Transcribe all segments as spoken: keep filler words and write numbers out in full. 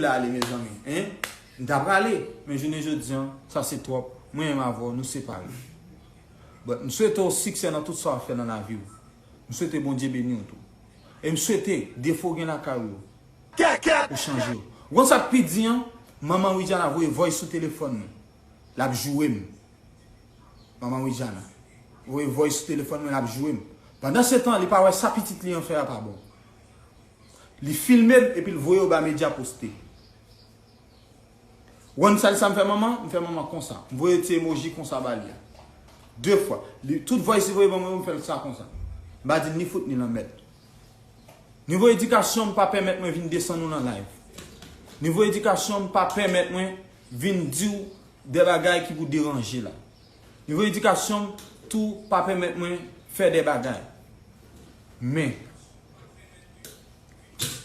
la ale, mezanmi, en? M ta prale, men jounen jodi an, sa se twòp. Mwen menm avè w, nou separe. But, m swete w siksè nan tout sa w ap fè nan lavi w. M swete Bondye beni w tou. E m swete defo w gen lakay ou yo, ou chanje yo. Ou konn sa k pi di an? Manman Widiana voye voice sou telefòn mwen. L ap joure m. Manman Widiana voye voice sou telefòn mwen, l ap joure m. Pandan se tan, li pa wè sa pitit li an fè a pa bon. Li filme m epi l voye yo ba medya poste. Ou konn sa, sa m fè manman? M fè manman konsa. M voye ti emoji konsa ba li a. De fwa. Li, tout voice li voye ban mwen, m fè l sa konsa. M pa di l ni fout ni lanmèd. Nivo edikasyon m pa pèmèt mwen vin desann ou nan live. Nivo edikasyon m pa pèmèt mwen vin di w de bagay ki pou deranje la. Nivo edikasyon m tou pa pèmèt mwen fè de bagay. Men,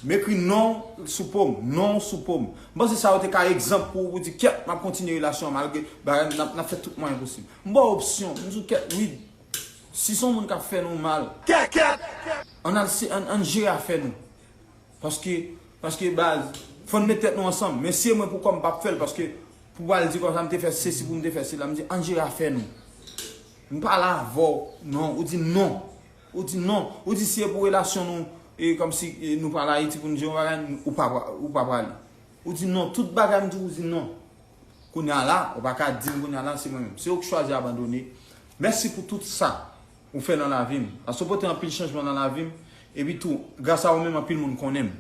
m ekri non sou po m, non sou po m. M panse sa yo te ka egzanp pou ou, pou di, "Kèt, m ap kontinye relasyon an malgre bagay, n ap, n ap fè tout mwayen posib." M ba w opsyon, m di w, "Kèt, wi, si se yon moun k ap fè nou mal, ann al se, ann, ann jere afè nou." Paske, paske baz, fò n met tèt nou ansanm. Men si e mwen pou kò m, m p ap fè l, paske pou pral di konsa m te fè sesi, pou m te fè sela, m di, "Ann jere afè nou." M pale avè w, non, ou di non. Ou di non. Ou di si e pou relasyon nou, e kòmsi, e, nou pral Ayiti pou nou jere yon bagay, ou pa pra-, ou pa prale. Ou di non, tout bagay m di w, ou di non. Kounye a la, ou pa ka di m kounye a la, se mwen menm. Se ou k chwazi abandone. Mèsi pou tout sa ou fè nan lavi m. Paske ou pote anpil chanjman nan lavi m. Epi tou, gras a ou menm, anpil moun konnen m.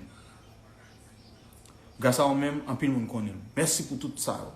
Gras a ou menm, anpil moun konnen m. Mèsi pou tout sa yo.